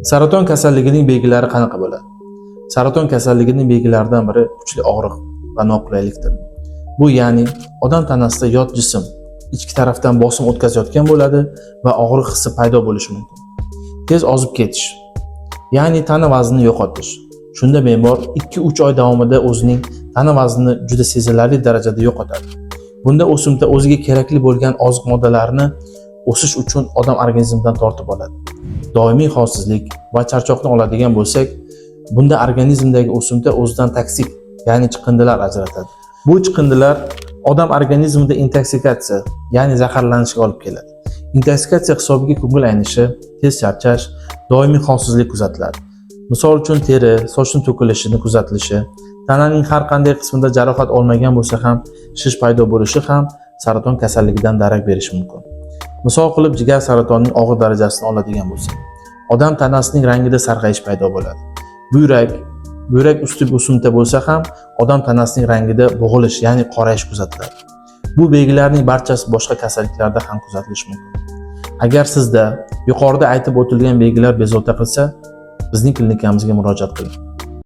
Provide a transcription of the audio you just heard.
Saraton kasalligining belgilari qanaqa bo'ladi? Saraton kasalligining belgilaridan biri kuchli og'riq va noqulaylikdir. Bu, ya'ni odam tanasida yot jism ichki tarafdan bosim o'tkazayotgan bo'ladi va og'riq hissi paydo bo'lishi mumkin. Tez ozib ketish, ya'ni tana vaznini yo'qotish. Shunda bemor 2-3 oy davomida o'zining tana vaznini juda sezilarli darajada yo'qotadi. Bunda o'simta o'ziga kerakli bo'lgan oziq moddalarini o'sish uchun odam organizmidan tortib oladi. Doimiy holsizlik va charchoqni oladigan bo'lsak, bunda organizmdagi o'simta o'zidan toksik, ya'ni chiqindilar ajratadi. Bu chiqindilar odam organizmida intoksikatsiya, ya'ni zaharlanishga olib keladi. Intoksikatsiya hisobiga ko'ngil aynishi, tez charchash, doimiy holsizlik kuzatiladi. Misol uchun, teri, sochni to'kilishini kuzatilishi, tananing har qanday qismida jarohat olmagan bo'lsa ham shish paydo bo'lishi ham saraton kasalligidan darak berishi mumkin. Misol qilib, jigar saratonining og'ir darajasini oladigan bo'lsak, odam tanasining rangida sarg'ayish paydo bo'ladi. Buyrak usti o'simta bo'lsa ham odam tanasining rangida bo'g'ilish, ya'ni qorayish kuzatiladi. Bu belgilarning barchasi boshqa kasalliklarda ham kuzatilishi mumkin. Agar sizda yuqorida aytib o'tilgan belgilar bezovta qilsa, bizning klinikamizga murojaat qiling.